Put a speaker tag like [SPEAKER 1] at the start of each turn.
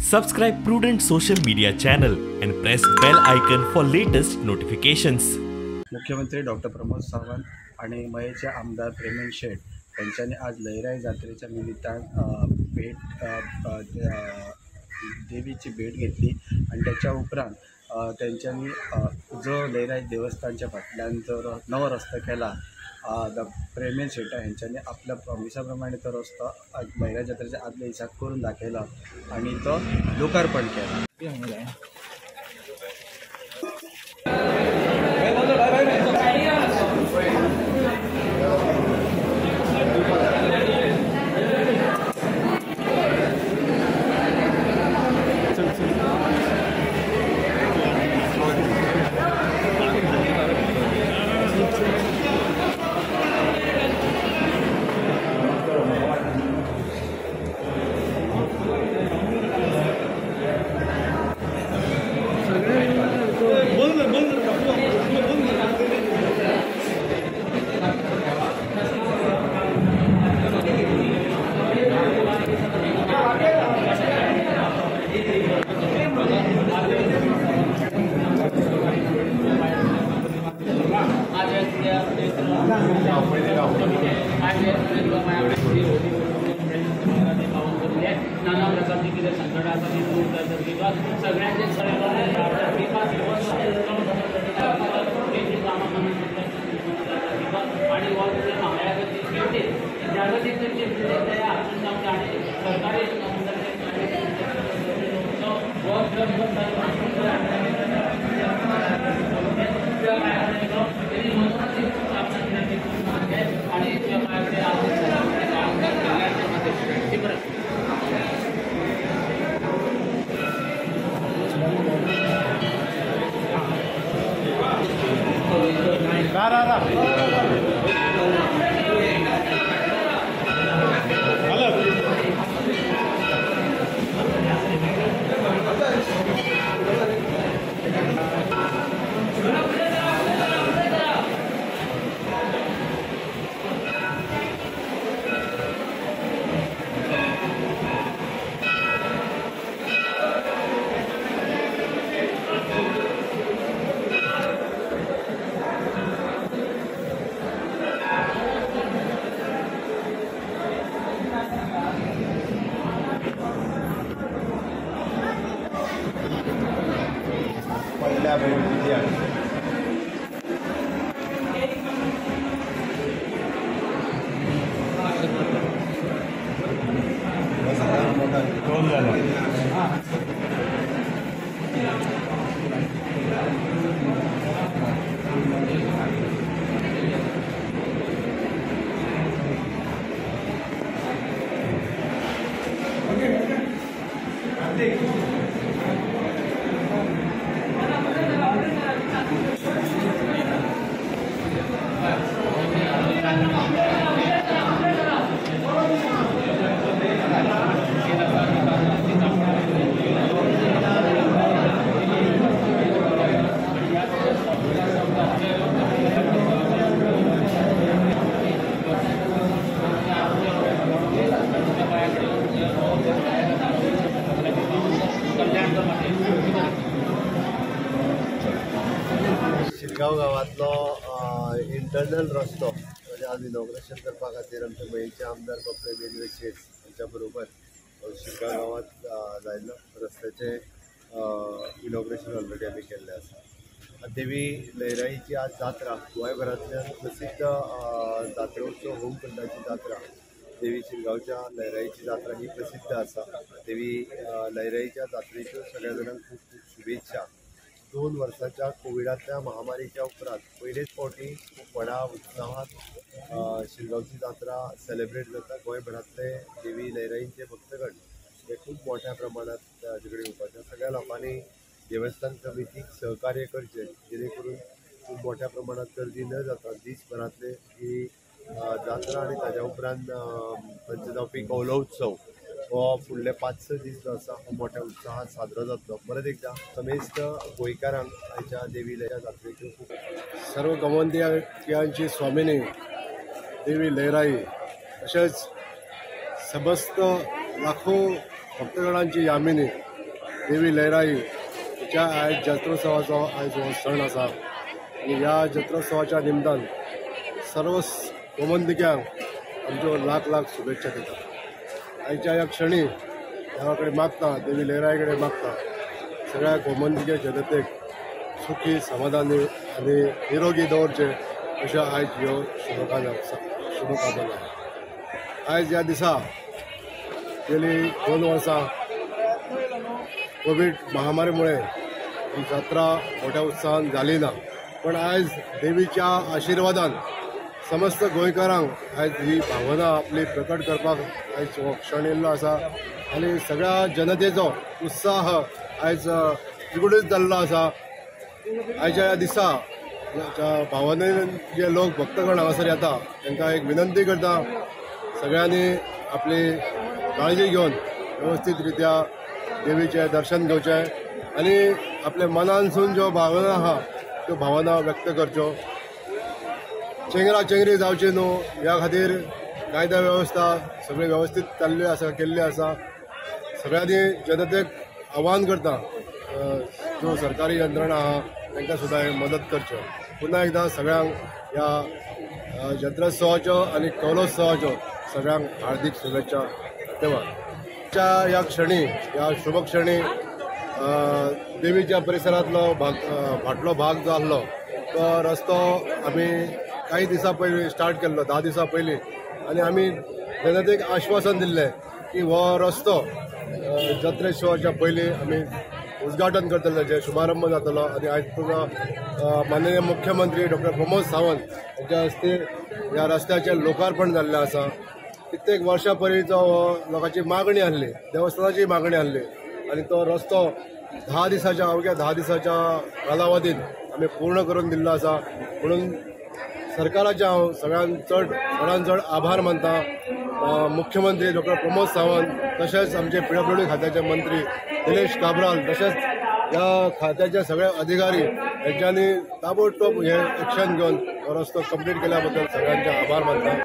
[SPEAKER 1] Subscribe Prudent Social Media channel and press bell icon for latest notifications.
[SPEAKER 2] मुख्यमंत्री doctor Pramod Sawant आणि मयेचे आमदार प्रेमेंद शेट यांच्यानी आज लईराई जात्रेच्या निमित्तान भेट देवीची भेट घेतली आणि त्याच्या उपरांत त्यांच्यानी जो लईराई देवस्थानच्या फाटल्यान जो नवो रस्तो केला प्रेमेंद शेट हेंच्यांनी आपल्या प्रॉमिसा प्रमाणे तो रस्तो लईराई जात्रेच्या आदल्या दिसाक करून दाखयला आनी तो लोकार्पण केला.
[SPEAKER 3] नाना प्रकारची कितें संकटां आसा ती दूर जातात किंवा सगळ्यांचे आनी हो जागतीक सरकारी
[SPEAKER 4] शिरगांव गांवांतलो इंटरनल रस्तो म्हणजे आज इनॉग्रेशन करपा खातीर आमचे मयेचे आमदार प्रेमेंद शेट हांच्या बरोबर शिरगांव गांवांत जायल्लो रस्त्याचें इनॉग्रेशन ऑलरेडी आमी केल्लें आसा. देवी लईराईची आज जात्रा गोंयभरांतल्यान प्रसिद्ध जात्रोत्सव होमकुंडाची जात्रा देवी शिरगांवच्या लईराईची जात्रा ही प्रसिद्ध आसा. देवी लईराईच्या जात्रेच्यो सगळ्या जाणांक खूब खूब शुभेच्छा. 2 वर्सांच्या कोविडांतल्या महामारीच्या उपरांत पयलेच फावटी खूब व्हडा उत्साहात शिरगांवची जात्रा सेलिब्रेट जाता. गोंयभरांतले देवी लईराईंचे भक्तगण हे खूब मोठ्या प्रमाणात तिकडे येवपाचे. सगळ्या लोकांनी देवस्थान समितीक सहकार्य करचें जेणे करून खूब मोठ्या प्रमाणात गर्दी न जाता दीसभरांतले ही जात्रा आनी ताज्या उपरांत तांचे जावपी कौलोत्सव हो फुडले 5-6 दीस जो आसा हो मोठ्या उत्साहात साजरो जातलो. परत एकदा समेस्त गोंयकारांक आयच्या देवी लईराई जात्रेच्यो खूब
[SPEAKER 5] सर्व गोमंतियांची स्वामिनी देवी लईराई तशेंच समस्त लाखो भक्तगणांची यामिनी देवी लयराई हिच्या आयज जत्रोत्सवाचो आयज हो सण आसा आनी ह्या जत्रोत्सवाच्या निमतान सर्व गोमंतक्यांक आमच्यो लाख लाख शुभेच्छा दिता. आयच्या ह्या क्षणी देवा कडेन मागता, देवी लयराई कडेन मागता, सगळ्या गोमंतकीय जनतेक सुखी, समाधानी आनी निरोगी दवरचे अश्यो आयज ह्यो शुभकामना. आयज ह्या दिसा गेली 2 वर्सां कोवीड महामारीमुळे ही जात्रा मोठ्या उत्साहान जाली ना, पण आयज देवीच्या आशिर्वादान समस्त गोंयकारांक आयज ही भावना आपली प्रकट करपाक आयज हो क्षण येयल्लो आसा आनी सगळ्या जनतेचो उत्साह आयज द्विगुणीत जाल्लो आसा. आयच्या ह्या दिसा भावनेन जे लोक भक्तगण हांगासर येता तांकां एक विनंती करता, सगळ्यांनी आपली काळजी घेवन व्यवस्थीत रित्या देवीचें दर्शन घेवचें आनी आपल्या मनानसून ज्यो भावना आहा त्यो भावना व्यक्त करच्यो. चेंगरा चेंगरी जावची न्हू ह्या खातीर कायदा वेवस्था सगळी व्यवस्थीत चालली आसा, केल्ली आसा. सगळ्यांनी जनतेक आव्हान करता, ज्यो सरकारी यंत्रणा आहा तांकां सुद्दां मदत करच्यो. पुन्हा एकदां सगळ्यांक ह्या जत्रोत्सवाच्यो आनी कौलोत्सवाच्यो सगळ्यांक हार्दिक शुभेच्छा. धन्यवाद. ह्या क्षणी, ह्या शुभ क्षणी देवीच्या परिसरांतलो भाग, फाटलो भाग जो आसलो तो रस्तो आमी काही दिसां पयलीं स्टार्ट केल्लो, 10 दिसां पयलीं, आनी आमी जनतेक आश्वासन दिल्लें की हो रस्तो जत्रेश्वराच्या पयलीं आमी उद्घाटन करतले, जे शुभारंभ जातलो. आनी आयज तुका माननीय मुख्यमंत्री डॉक्टर प्रमोद सावंत हांच्या हस्ते ह्या रस्त्याचें लोकार्पण जाल्लें आसा. कित्येक वर्सां पयलींचो हो लोकांची मागणी आसली, देवस्थानाची मागणी आसली आनी तो रस्तो 10 दिसाच्या, अवघ्या 10 दिसाच्या कालावधीत आमी पूर्ण करून दिल्लो आसा. म्हणून सरकाराचे हांव सगळ्यांत चड आभार मानता. मुख्यमंत्री डॉक्टर प्रमोद सावंत, तशेंच आमचे PWD खात्याचे मंत्री दिनेश काब्राल, तशेंच ह्या खात्याचे सगळे अधिकारी हेंच्यांनी ताबडतोब हे एक्शन घेवन हो रस्तो कंप्लीट केल्या बद्दल सगळ्यांचे आभार मानता.